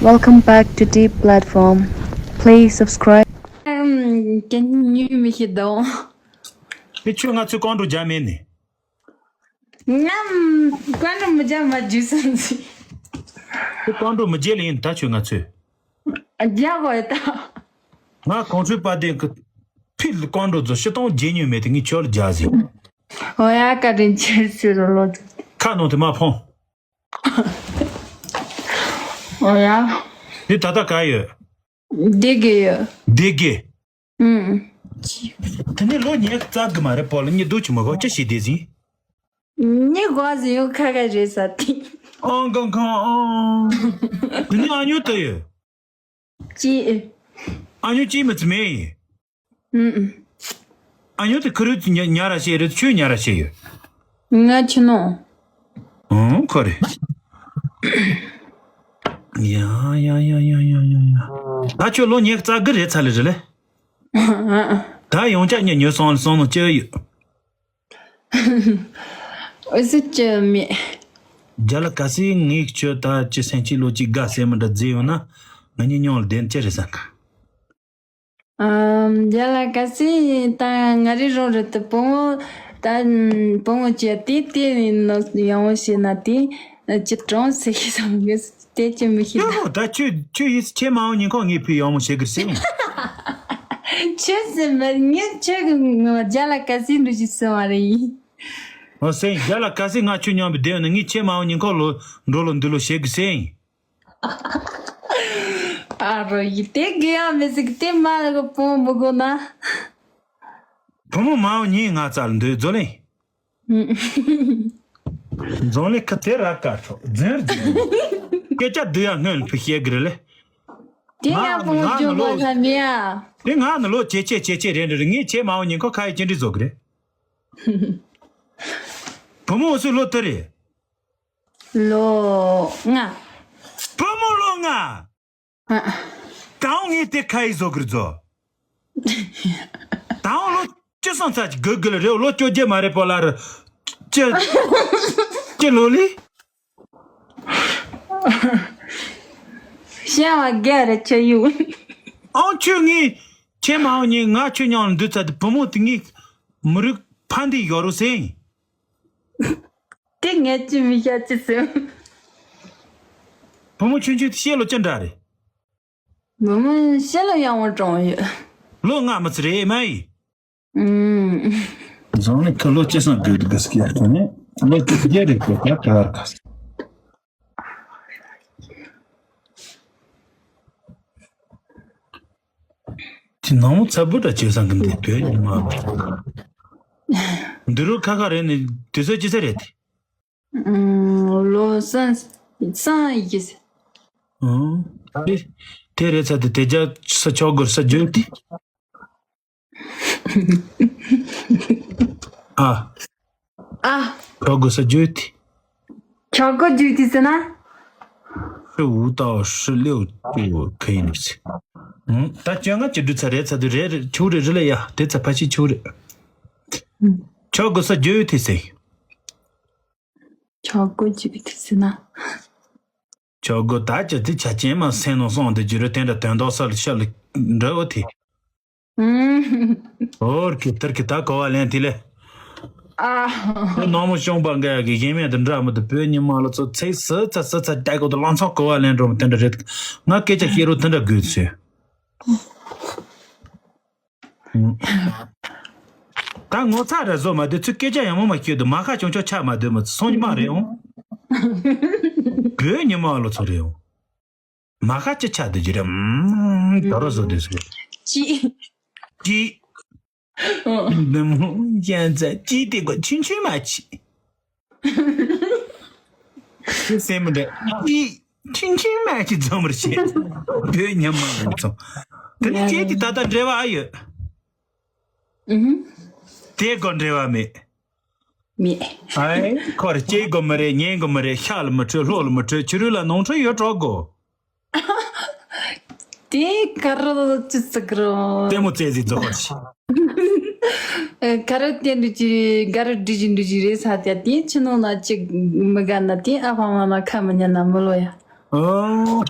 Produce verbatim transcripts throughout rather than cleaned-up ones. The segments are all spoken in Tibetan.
Welcome back to Deep Platform. Please subscribe. ཀན་ཉུལ་མི་ཤེས་དང་། དེ་ཁྱོད་ང་ཚོའི་ཀོང་ཀྲོ་རྒྱ་མེད་ནི། ངམ་ཀོང་ཀྲོ་མི་རྒྱ་མ་རྒྱུ་སོང་ཟིག་དེ་ཀོང་ཀྲོ་མི་རྒྱལ་ཡིན་ད་ཁྱོད་ང་ཚོས། རྒྱ་གོ་ཡ་ད། ང་ཀོང་ཀྲོའི་དཔལ་ལྡན་གི་ཕི་ལ་ཀོང་ཀྲོ་ཚོ་ཤི་སྟོང་རྒྱལ་ཉུལ་མེད་དེ་ངས་ཁྱོད་ལ་རྒྱ་ཟིག་ཨོ་ཡ་བཀའ་དྲིན་ཆེ་ཟེར་རོ་ལོ། ཁ་ནང་དེ་མ་ཕོང་། ཨོ་ཡ། འདི་ད་ལྟ་ག་ཡོད། བསྡད་གི་ཡོད། བསྡད་གི་ཨུམ། དེ་ནས་ལོ་ཉི་ཤུ་རྩ་དགུ་མ་རེད་པོ་ལ་ཉི་སྡུག་ཆི་མི་གོ་ཅི་ཞིག་བསྡད་ཟིན། ཉི་གོ་ཟིན་ཡོད་ཁ་ཁ་རེད་ས་དེ། ཨང་གང་གང་ཨང་། དེ་ནས་ཨ་ཉོ་ལྟ་ཡོད། ཅི། ཨ་ཉོ་ཅི་མི་ཚི་མེད་ཡིན། ཨུམ་ཨུམ། ཨ་ཉོ་དེ་ཁུ་རུ་ཉ་ཉ་ར་བཤད་རེད་ཁྱོད་ཉ་ར་བཤད་ཡོད། ང་ཆི་ནོ། ཨང་ཁོ་རེད། ཡ་ཡ་ཡ། ད་ཁྱོད་ལོ་ཉི་ཤུ་རྩ་དགུ་རེད་ཚ་ལེ་རེད་ལེ། ད་ཡོང་ཅག་ཉ་ཉོ་སོང་ལ་སོང་ནོ་ཅི་ཡོད། ཨོ་སི་ཅི་མེད། རྒྱ་ལ་ག་སི་ངས་ཁྱོད་ད་ཅི་སེང་ཅི་ལོ་ཅི་དགའ་སེ་མི་འདྲ་རྫི་ཡོང་ན་ང་གཉིས་མཉམ་ལ་བདེན་ཅི་རེད་ཟེར་ག་ཨམ། རྒྱ་ལ་ག་སི་ད་ང་རི་རོ་རི་ཏི་བུ་མོ་ད་བུ་མོ་ཅི་དེ་དེ་ནོ་ཡང་བོ་ཤེ་ན་དེ་ཅི་གྲོང་སེ་ཤི་སམ་གི་དེ་ཅི་མི་ཤེས་ཡོ་ད། ད་ཁྱོད་ཁྱོད་ཡིས་ཁྱེད་མ་འོང་ཉིན་ཁོ་ངའི་ཕི་ཡོང་མོ་བྱེད་གི་སེང་། ཁྱོད་སེ་མ་ངས་ཁྱོད་གི་ངོ་རྒྱ་ལ་ག་སི་འདུ་ཞིག་སེ་བ་རེད་ཡིན། ཨོ་སེང་རྒྱ་ལ་ག་སི་ང་ཁྱོད་མཉམ་པའི་བསྡད་ཡོད་ན་ངས་ཁྱེད་མ་འོང་ཉིན་ཁོ་ལོ་འགྲོ་ལོ་འདི་ལོ་བྱེད་གི་སེང་། ཨ་རོ་ཡི་དེ་གི་ཡ་མི་ཟིག་དེ་མ་ལ་གི་པོ་མི་གོ་ན། བུ་མོ་མ་འོང་ཉིན་ང་རྩ་ལ་འདོད་རྫོ་ལེ། འཛོམས་ལེ་ཁ་དེ་ར་དཀར་ཚོ་རྫུན་རྫུན། སྐད་ཆ་བསྡུ་ཡ་སྔོན་ལ་ཕུ་བཤད་གི་རེད་ལེ། དེ་ཡང་ང་ང་ཕུང་ཇོ་ནི་ལོ་གོ་ཁ་མི་ཡ། དེ་ང་ནི་ལོ་ཇེ་ཆེ་ཇེ་ཆེ་རེད་འདྲ་རེད། ངས་ཁྱེད་མ་འོང་ཉིན་ཁོ་ཁ་ཡི་ཅི་འདྲི་བཟོ་གི་རེད། བུ་མོ་འུ་སུ་ལོ་དུ་རེད། ལོ་ལྔ། བུ་མོ་ལོ་ལྔ། ཨ། ད་འོང་ངས་དེ་ཁ་ཡི་བཟོ་གི་རེད་བཟོ། ད་འོང་ལོ་བཅུ་སོང་ཚ་གི་གི་ལ་རེད། ལོ་བཅོ་བརྒྱད་མ་རེད་པོ་ལ་རེད། ཅི་ཅི་ལོ་ལི། ཤ་བ་རྒྱ་རེ་ཆ་ཡུ། ཨང་ཁྱོད་ངས་ཁྱེད་མ་འོང་ཉིན་ང་ཁྱོད་མཉམ་ལ་འདུག་ཚ་དེ་བུ་མོ་དེ་ངས་མི་རིགས་ཕ་འདི་ཡོ་རུ་སེང་། དེ་ངས་ཅི་མི་ཤ་ཅི་སེང་། བུ་མོ་ཆུང་ཆུང་དེ་ཤེས་ལོ་ཅི་འདྲ་རེད། མི་མི་ཤེས་ལོ་ཡང་བ་གྲོང་ཡོད། ལོ་ལྔ་མི་ཚེ་རེད་མ་ཡིན། ཨུམ། རྫོང་ནས་ཁ་ལོ་ཅི་སང་དགོས་འདུག་ག་ཟེར་གྱི་ཡ་ཁོ་ནས་ལོ་ཅི་བརྒྱད་རེད་གོ་ད་ག་བར་ག་དེ་ནང་མོ་ཚ་བུ་འདྲ་བྱེད་སང་གི་འདི་བོད་ཉི་མ། འདི་རུ་ཁ་ཁ་རེད་ནི་དུས་ཚོད་ཅི་ཚེ་རེད་དེ། ཨུམ། ལོ་སང་སང་ཡིག་གི་ཟེར། ཨུམ། དེ་དེ་རེད་ཚ་དེ་དེ་རྒྱ་ས་ཆོག་གོ་ས་རྒྱུན་དེ། ཨ། ཨ། ཆོག་གོ་ས་རྒྱུན་དེ། ཆོག་གོ་རྒྱུན་དེ་ཟེར་ན། ཧྲི་ཝུ་ཏའོ་ཧྲི་ལེའུ་ཅུ་ཁ་ཡིན་ཟེར། ཨུམ། ད་བཅོ་ལྔ་བཅུ་དྲུག་ཚ་རེད་ཚ་དེ་རེད་རེད་ཆུ་རེད་རི་ལ་ཡ་དེ་ཚ་ཕ་ཤི་ཆུ་རེད། ཆོག་གོ་ས་རྒྱུན་དེ་ཟེར། ཆོག་གོ་རྒྱུ་དེ་ཟེར་ན། ཆོག་གོ་ད་ཅི་དེ་ཆ་ཅན་མ་སེམས་ནང་སོང་དེ་རྒྱུ་རུ་དེ་འདྲ་དོན་དག་ས་ལ་ཤ་ལ་འདྲ་བོ་དེ། ཨུམ། ཨོར་ཁི་ཐར་ཁི་ད་གོ་བ་ལེན་དེ་ལེ། ཨ། ཁོ་ནང་མོ་གཤོང་པ་འགའ་ཡ་གི་གཞན་མེད་དུ་འདྲ་མི་འདུག་བོད་ཉི་མ་ལ་ཚོ་ཚེ་སི་ཚ་སི་ཚ་རྒྱ་གོ་དུ་ལང་ཚོ་གོ་བ་ལེན་འགྲོ་མི་དེ་འདྲ་རེད། ང་སྐད་ཆ་བཤད་རོགས་དེ་འདྲ་དགོས་ཚེ། ད་ངོ་ཚ་ར་བཟོ་མ་སྡོད་ཚུལ་སྐད་ཆ་ཡང་མོ་མ་ཤོད་དུ་མ་ཁ་ཆུང་ཆུང་ཆགས་མ་སྡོད་མ་ཚོ་སོང་ཉི་མ་རེད་འོང་། བོད་ཉི་མ་ལོ་ཚོ་རེད་འོང་། མ་ཁ་ཅི་ཆགས་སྡོད་ཀྱི་རེད་འམ། དོ་རོ་བཟོ་སྡོད་ཟེར། ཅི། ཅི། འདི་མོ་ཡན་ཚ་ཅི་དེ་གོ་ཆུན་ཆུན་མ་ཆི། ཅི་སེམས་མི་འདྲ། ཅི། ཆུན་ཆུན་མ་ཆི་འཛོམས་རེ་བྱེད། བོད་ཉམས་མ་ལ་ཚོ། དེ་ནི་ཁྱེད་ཀྱི་ད་ལྟ་འབྲེལ་བ་ཨ་ཡོད། ཨུ་ཧུ། དེ་གོ་འབྲེལ་བ་མེད། མེད། ཨའི་ཁོར་སྐྱེས་གོ་མི་རེད། ཉན་གོ་མི་རེད། ཤ་ལ་མི་འཕྲོད། ལྷོ་ལ་མི་འཕྲོད། ཕྱི་རོལ་ལ་ནོར་འཁྲུལ་ཡོད་འགྲོ་གོ། དེ་ག་རུ་ཅི་ཟིག་རོ། ལྟད་མོ་རྩེ་ཟིག་རྫོགས་པར་བྱེད། ག་རུ་བསྟན་འགྲོ་གི་རེད། ག་རུ་འགྲོ་གི་འགྲོ་གི་རེད་ས་དེ་དེ་ཕྱི་ནང་ན་ཅིག་མི་དགའ་ན་དེ་ཨ་ཕ་མ་ན་ཁ་མི་ཉན་ན་མི་ལོ་ཡ། ཨོ།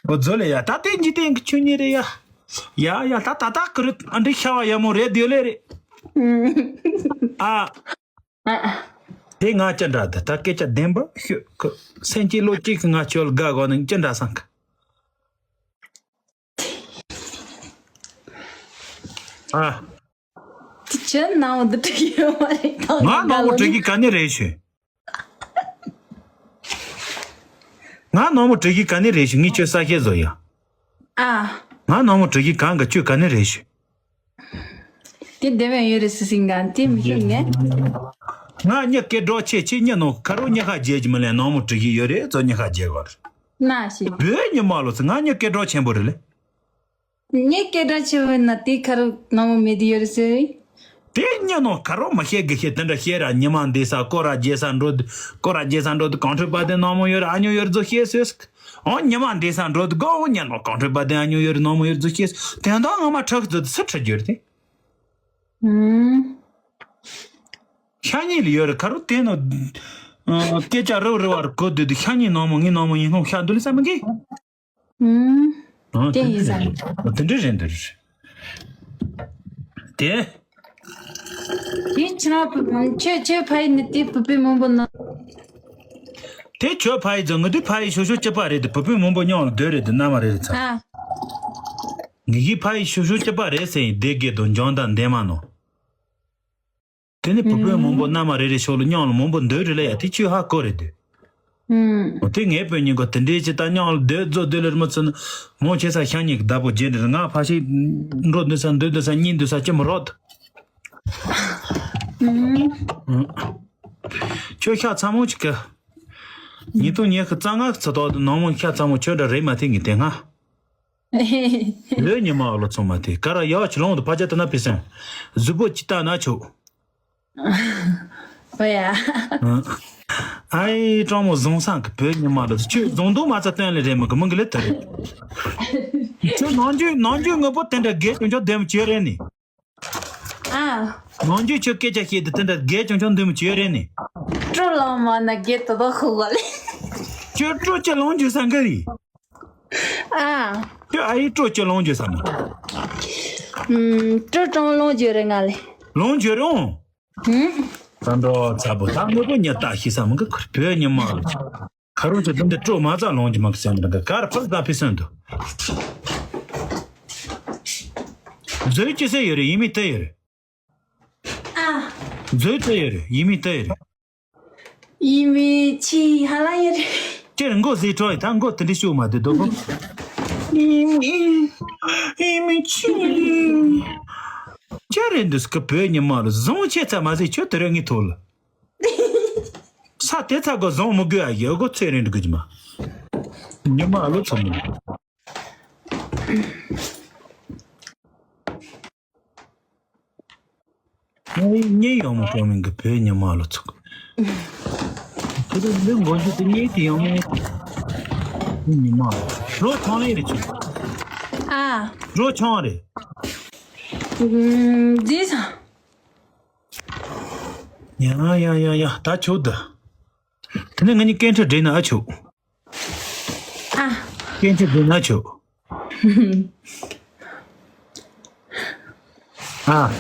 ཨོ་ཛོ་ལེ་ཡ། ད་དེ་འཇིག་རྟེན་གྱི་ཆོས་ཉིད་རེད་ཡ། ཡ་ཡ། ད་ད་ད་ཀི་རུ་ཨ་འདྲི་ཤ་བ་ཡ་མོ་རེད་དེ་ལེ་རེད། ཨ། དེ་ང་ཅི་འདྲ་དེ་ད་སྐད་ཆ་བདེན་པ་ཤོད་ཁུ། སེམས་ཀྱི་བློ་གཅིག་གི་ང་ཁྱོད་དགའ་གོ་ནི་ཅི་འདྲ་སང་གི། ཨ། དེ་ཁྱོད་ནང་མོ་འདི་དྲུག་ཡོད་མ་རེད་ད། ང་ནང་མོ་དྲུག་གི་ག་ནས་རེད་ཞུ། ང་ནང་མོ་དྲུག་གི་ག་ནས་རེད་ཞུ། ངས་ཁྱོད་ས་ཤེས་བཟོ་ཡ། ཨ། ང་ནང་མོ་དྲུག་གི་གང་གི་ཁྱོད་ག་ནས་རེད་ཞུ། དེ་འདེམས་ཡོད་རེད་སི་སིང་ག་དེ་མི་ཤེས་ངས། ང་མྱི་སྐད་གྲགས་ཆེ་ཆེ་མྱི་ནང་ཁ་རོ་མྱི་ཁ་རྒྱལ་གྱི་མི་ལས་ནང་མོ་དྲུག་གི་ཡོད་རེད་ཚོ་མྱི་ཁ་རྒྱལ་གོ་རེད། ན་ཞིག་བོད་ཉི་མ་ལོ་ཚེ་ང་མྱི་སྐད་གྲགས་ཆེན་པོ་རེད་ལེ། ངས་སྐད་གྲགས་ཆེ་བོ་ན་དེ་ཁ་རོ་ནང་མོ་མེད་དེ་ཡོད་རེད་ཟེར། དེ་ཉི་ནང་ཁ་རོ་མ་ཤེས་གི་ཤེས་དེ་འདྲ་ཤེས་ར་ཉི་མ་འདི་ས་ཀོ་ར་རྒྱལ་ས་འགྲོ་དུ་ཀོ་ར་རྒྱལ་ས་འགྲོ་དུ་གང་འཕྲོད་པ་དེ་ནང་མོ་ཡོད་ར་ཨ་ཉོ་ཡོད་རྫོ་ཤེས་ཟེར། ཨོ་ཉི་མ་འདི་ས་འགྲོ་དུ་གོ་ཉི་ནང་གང་འཕྲོད་པ་དེ་ཨ་ཉོ་ཡོད་ར་ནང་མོ་ཡོད་རྫོ་ཤེས་དེ་འདྲ་ངོ་མ་ཁྲག་རྫོ་དུ་སུ་ཁྲི་རྒྱུ་རེད་དེ། ཨུམ། ཤ་ཉེ་ལ་ཡོད་རེད་ཁ་རོ་དེ་ནོ། སྐད་ཆ་རེ་བ་རེ་བར་གོ་དུས་དུ་ཤ་ཉེ་ནང་མོ་ངའི་ནང་མོ་ཡིན་ནོ་ཤ་འདུལ་ས་མི་གི། ཨུམ། ཨ་དེ་ཡིན་ས་རེད། དེ་འདྲ་རེད་འདུག་དེ། དེ་ཁྱེད་རང་ཁྱོད་ཁྱོད་ཕ་ཡི་ནི་དེ་བུ་པའི་མང་པོ་ན། དེ་ཁྱོད་ཕ་ཡི་ཚོ་ངི་དུས་ཕ་ཡི་ཤོ་ཤོ་སྐྱི་པ་རེད་དེ་བུ་པའི་མང་པོ་མཉམ་ལ་སྡོད་རེད་དེ་མནའ་མ་རེ་རེ་ཚ། ཨ། ངི་གི་ཕ་ཡི་ཤོ་ཤོ་སྐྱི་པ་རེད་ཟེར་ཡིན་དེ་དགེ་དང་འཇང་དང་འདན་མ་ནོ། དེ་ནི་བུ་སྤུན་མང་པོ་མནའ་མ་རེ་རེ་ཤོག་ལ་མཉམ་ལ་མང་པོ་འདོད་རེ་ལ་ཡ་དེ་ཆུ་ཧ་གོ་རེ་འདུག་ཨུམ། དེ་ངའི་སྤུན་ཉིན་གོ་དེ་འདྲའི་ཅི་ད་མཉམ་ལ་སྡོད་རྫོ་སྡོད་ལ་རི་མོ་ཚུན་མོ་ཆེ་ས་ཤ་ཉིག་བདག་པོ་རྗེས་འདྲི་ང་ཕ་ཤི་འགྲོ་འདུག་ས་འདོད་འདུག་ས་གཉིད་འདུག་ས་ཅི་མི་རོགས། ཨུམ། ཁྱོད་ཤ་ཚ་མོ་ཅིག་གི། ཉིས་སྟོང་ཉི་ཤུ་རྩ་ལྔ་གི་ཚེ་ཐོག་ཏུ་ནང་མོ་ཤ་ཚ་མོ་ཁྱོད་འདྲ་རེད་མ་ཐེ་ངི་དེ་ང་། ལོས་ཉི་མ་ཨ་ལོ་ཚང་མ་དེ་ག་ར་ཡག་ཆུ་ལོང་དུ་ཕ་ཆ་ཏི་ན་ཕི་སན། གཟུགས་པོ་ཅི་ལྟ་ན་ཆོག་ཨོ་ཡ། ཨ་ཨེ་སྤྲང་མོ་བཟང་སང་གི་བོད་ཉི་མ་ལ་ཆུ་བཟང་དུ་མ་ཚ་སྟོན་ལེ་རེད་མི་གི་མི་གི་ལེ་དུ་རེད། ཆུ་ནང་རྒྱུ་ནང་རྒྱུ་ངོ་པོ་དེ་འདྲ་རྒས་ཅུང་ཅུང་དེ་མི་ཆེ་རེད་ནི། ཨ། ནང་རྒྱུ་ཆུ་སྐད་ཆ་བཤད་དུ་དེ་འདྲ་རྒས་ཅུང་ཅུང་དེ་མི་ཆེ་རེད་ནི། སྤྲོ་ལོང་མ་ན་རྒས་དོ་དོ་ཧུ་ག་ལེ། ཆུ་སྤྲོ་ཅི་ལོང་རྒྱུ་སང་གི་རེད། ཨ། ཁྱོད་ཨ་ཡི་སྤྲོ་ཅི་ལོང་རྒྱུ་ས་མ། ཨུམ། སྤྲོ་ཀྲང་ལོང་རྒྱུ་རེད་ང་ལེ། ལོང་རྒྱུ་རུང་། ཧུམ། ད་འགྲོ་ཚ་པོ་ད་དངོས་པོ་ཉ་ལྟ་ཤི་ས་མ་གི་ཁུར་བོད་ཉི་མ་ལ། ཁ་རོ་ཚོ་འདི་འདི་སྤྲོ་མ་ཚ་ལོང་རྒྱུ་མ་གི་སེམས་འདི་ག་གར་ཕག་ད་ཕི་སོན་དུ། མཛོད་ཅི་སེ་ཡོད་རེད་ཡིན་མི་ཏེ་ཡོད་རེད། ཨ། མཛོད་ཏེ་ཡོད་རེད་ཡིན་མི་ཏེ་ཡོད་རེད། ཡིན་མི་ཆི་ཧ་ལ་ཡིན་རེད། ཅེར་མགོ་ཟེ་ཁྲོ་ཡི་ད་མགོ་དེ་འདྲི་ཤུགས་མ་དེ་དོ་གོ། ཡིན་མི་ཡིན་མི་ཆི། ཅེར་རེད་འདུག་སྐུ་བོད་ཉི་མ་ལ་བཟང་ཆེ་ཚ་མ་ཟེ་ཁྱོད་དེ་རེད་ངའི་ཐོག་ལ། ས་དེ་ཚ་གོ་བཟང་མི་དགོས་ཨ་ཡོད་གོ་ཚེ་རིང་འདུག་གི་མ། ཉི་མ་ལོ་ཚོ་མི། ངའི་གཉེན་ཡོང་མོ་ཀྲོ་མིང་གི་བོད་ཉི་མ་ལོ་ཚུགས། ཁྱེད་ཚོ་འདི་མགོ་མཇུག་ཏུ་གཉེན་དེ་ཡོང་མེད། ཉི་མ་རོ་ཆང་ལེ་རེ་ཆུ། ཨ། རོ་ཆང་རེ། ཨུམ། འདི་ས། ཡ་ཡ་ཡ་ཡ་ད་ཆོག་ད། དེ་ནས་ང་གཉིས་སྐད་འཕྲིན་སྒྲིག་ན་ཨ་ཆོག་སྐད་འཕྲིན་སྒྲིག་ན་ཆོག་ཨ།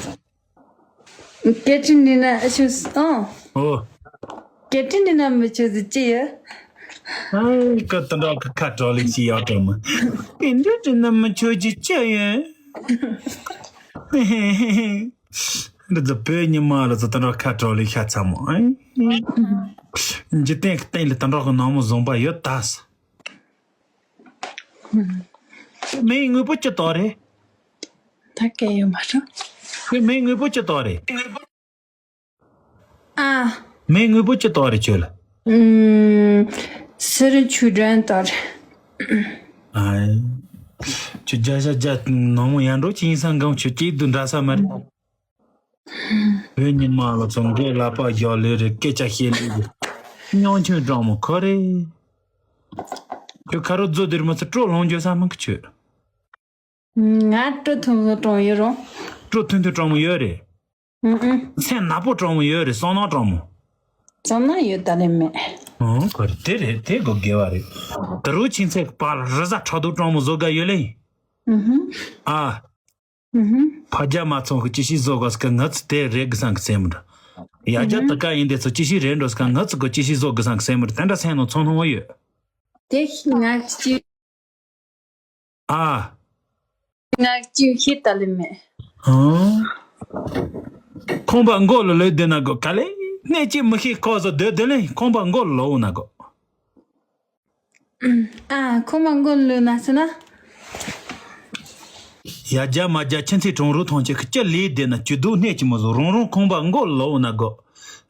སྐད་འཕྲིན་སྒྲིག་ན་ཨ་ཆོག་ཨོ། ཨོ། སྐད་འཕྲིན་སྒྲིག་ན་མི་ཆོག་ཟེར་ཅི་ཡོད། ཨ་ཀ་ད་འདྲ་ཀ་ཁ་གྲོ་ལི་ཞིག་ཡག་གྲོ་མ། སྐད་འཕྲིན་སྒྲིག་ན་མི་ཆོག་ཅི་ཅི་ཡོད། འདི་ཚོ་བོད་ཉི་མ་ལ་ཚོ་ད་འགྲོ་ཁ་གྲོ་ལི་ཤ་ཚ་མོ། འཇིག་རྟེན་གི་སྟེང་ལ་ད་འགྲོ་གི་ནང་མོ་བཟང་པ་ཡོད་ད་ས། མེའི་དངོས་པོ་ཅི་ལྟོ་རེད། ད་སྐད་ཡོད་མ་རེད། ཁྱོད་མེའི་དངོས་པོ་ཅི་ལྟོ་རེད། ཨ། མེའི་དངོས་པོ་ཅི་ལྟོ་རེད་ཁྱོད་ལ། ཨུམ། སི་རི་ཆུ་སྒྲོན་ལྟོ་རེད། ཨ། ཁྱོད་རྒྱ་ཤ་རྒྱ་ནང་མོ་ཡར་འགྲོ་ཅི་ཡིན་ས་འགམ་ཁྱོད་སྐྱིད་དུ་འདྲ་ས་མ་རེད། བོད་ཉི་མ་ལ་ཚོ་འགས་ལག་པ་བཞག་ལེ་རེད་སྐད་ཆ་བཤད་ལེ་རེད། སྙིང་ཆུང་སྦྲང་མོ་ཁོ་རེད། ཁྱོད་ཁ་རོ་རྫོ་དེར་མ་ཚོ་སྤྲོ་ལོང་འཇོ་ས་མང་གི་ཆོད། ང་སྤྲོ་ཐུང་ཐུང་སྤྲང་ཡོད་རུང་། སྤྲོ་ཐུང་ཐུང་སྤྲང་མོ་ཡོད་རེད། ཨུ་ཨུ། སེམས་ནག་པོ་སྤྲང་མོ་ཡོད་རེད་བསམ་ན་སྤྲང་མོ། བསམ་ན་ཡོད་ད་ལེ་མེད། ཨང་། ཁོ་རེ་དེ་རེད། དེ་གོ་དགེ་བ་རེད། དེ་རུ་ཆིན་ཚེ་པར་རི་ཟ་ཁྲག་དུག་གྲང་མོ་བཟོ་དགའ་ཡོད་ལེ། ཨ། ཕ་རྒྱ་མ་ཚང་གི་ཅི་ཞིག་བཟོ་དགོས་སྐད་ངི་ཚི་དེ་རེད་གི་སང་གི་སེམས་ར། ཡ་རྒྱ་དི་ཀ་ཡིན་དེ་ཚོ་ཅི་ཞིག་རེད་འགྲོ་སྐད་ངི་ཚི་གོ་ཅི་ཞིག་བཟོ་དགོས་སང་གི་སེམས་ར། དེ་འདྲ་སེམས་ནང་ཚོང་ལྷུང་བ་ཡོད། དེ་ང་ཞིག་ཨ། ང་གཅིག་ཤེས་ད་ལེ་མེད། ཨང་། ཁོང་པ་མགོ་ལ་ལོས་སྡོད་ན་དགོས་ག་ལེ། གནས་གཅིག་མི་ཤེས་ཁོ་ཚོ་སྡོད་སྡོད་ལེ། ཁོང་པ་མགོ་ལ་ལོ་ན་དགོས། ཨ། ཁོང་པ་མགོ་ལ་ལོས་ན་ཟེར་ན། ཡ་རྒྱ་མ་རྒྱ་ཁྱིམ་མཚེས་གྲོང་རུ་ཐོང་ཆེ་ཁི་ཅི་ལས་སྡོད་ན་ཇུས་གཏོགས་གནས་གཅིག་མི་བཟོ། རང་རང་ཁོང་པ་མགོ་ལ་ལོ་ན་དགོས།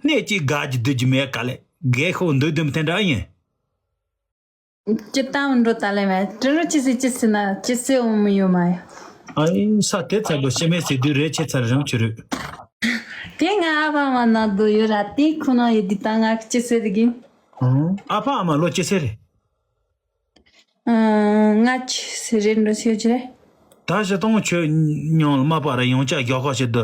གནས་གཅིག་དགའ་གི་སྡོད་ཀྱི་མེད་ག་ལེ། རྒས་ཤོས་འདུག་འདུག་མི་དེ་འདྲ་ཡིན། ཅི་ལྟ་བུ་འགྲོ་ད་ལེ་མེད། དྲི་རུ་ཅི་ཟེར་ཅི་ཟེར་ན་ཅི་ཟེར་འོང་མི་ཡོད་མ་ཡོད། ཨ་ཡིན་ས་དེ་ཚ་གོ་ཤི་མེད་ཟེར་དུས་རེ་ཆེ་ཚར་རང་ཆུ་རུ། དེ་ང་ཨ་ཕ་མ་ན་དུ་ཡོད་ར། དེ་ཁོ་ན་ཡོད་དུས་ད་ང་ཅི་ཟེར་དེ་གིན། ཨ་ཕ་ཨ་མ་ལོ་ཅི་ཟེར་རེད། ང་ཅི་ཟེར་རེད་འགྲོ་ཟེར་ཅི་རེད། ད་ཞི་སྟོང་ཁྱོད་མྱང་ལ་མ་པ་ར་ཡོང་ཅག་མགྱོགས་ཁ་ཞིག་ཏུ།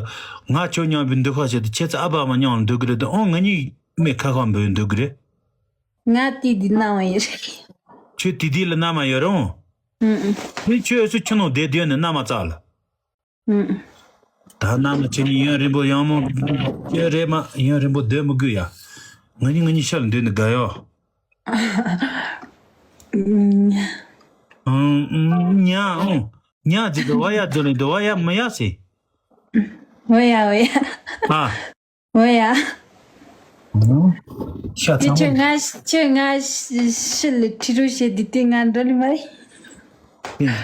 ང་ཁྱོད་མྱང་བའི་འདུག་ཁ་ཞིག་ཏུ། ཁྱེད་ཚོ་ཨ་ཕ་མ་མྱང་ལ་འདུག་གི་རེད་དུ། ཨོ་ང་གཉིས་མེད་ཁ་ཁ་འབོད་འདུག་གི་རེད། ང་དེ་འདི་ན་མ་ཡོད་རེད། ཁྱོད་དེ་དེ་ལ་ན་མ་ཡོད་རུང་། ཨུ་ཨུ། ཁྱོད་ཁྱོད་སུ་ཁྱོད་ནང་བསྡད་སྡོད་ནས་ན་མ་ཙག་ལ། ཨུ་ཨུ། ད་ན་མ་ཁྱོད་གཉིས་ཡུན་རིང་པོ་ཡང་མོ་ཁྱོད་རེད་མ་ཡུན་རིང་པོ་སྡོད་མི་དགོས་ཡ། ང་གཉིས་ང་གཉིས་ཤར་འདོད་ནི་དགའ་ཡོ། ཨུ་ཨུ། ཉ་ཨུ། ཉ་ཟིག་གི་བ་ཡ་རྫོ་ལེན་དུ་བ་ཡ་མི་ཡ་སི། འོ་ཡ་འོ་ཡ། ཨ། འོ་ཡ། ཤ་དེ་ཚང་ཁྱོད་མ། ང་ཁྱོད་ང་ཤི་ལ་ཁྲི་རུ་བྱེད་དུས་དེ་ང་འགྲོ་ལི་མ་རེད།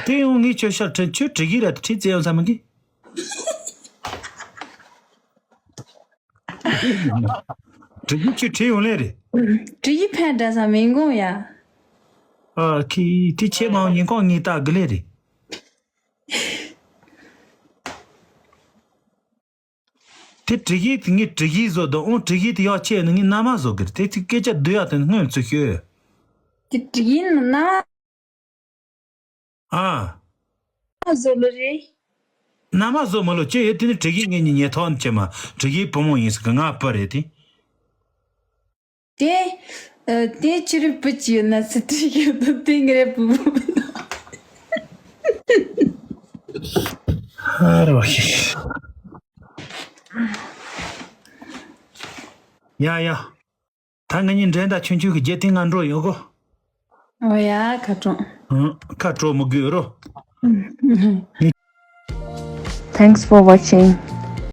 དེ་ཡང་ངས་ཁྱོད་ཤ་ཁྲི་ཁྱོད་དྲི་གི་ར་ཁྲི་ཙེ་ཡང་ས་མི་གི། དྲི་གི་ཁྱོད་ཁྲི་ཡོང་ལེ་རེད། དྲི་གི་ཕན་འདྲ་ས་མི་འགོང་ཡ། ཨ་ཁི་དེ་ཁྱེད་མ་ཉིན་གང་ངས་ལྟ་གི་ལེ་རེད། དེ་དྲི་གི་དེ་ངས་དྲི་གི་བཟོ་དང་ཨོ་དྲི་གི་དེ་ཡག་ཆེ་ནི་ངས་མནའ་མ་བཟོ་གི་རེད། དེ་ཚིག་སྐད་ཆ་བསྡུ་ཡག་དེ་སྔོན་ཚུད་ཤོད། དེ་དྲི་གི་ནི་མནའ་མ། ཨ། མནའ་མ་བཟོ་ལོ་རེད། མནའ་མ་བཟོ་མ་ལོ་ཅེ་ཡོད། དེ་ནི་དྲི་གི་ངས་ཉིན་ཉེ་ཐོག་ནི་ཅེ་མ་དྲི་གི་བུ་མོ་ཡིན་ཟེར་གི་ང་པ་རེད་དེ། དེ། ཨ། དེ་ཕྱི་རུ་བུ་ཅི་ཡོད་ན་སི་ཏྲི་ཡོད་དོ་དེ་ངེ་རེ་བུ་བུ་མི་ནོ། ཧ་རོ་ཤི། ཡ་ཡ། ད་ང་གཉིས་འགྲན་ཟླ་ཆུང་ཆུང་གི་རྗེས་དེ་ང་འགྲོ་ཡོང་གོ། ཨོ་ཡ་ཁ་གྲོང་། ཨང་། ཁ་གྲོ་མི་དགོས་རོ། Thanks for watching.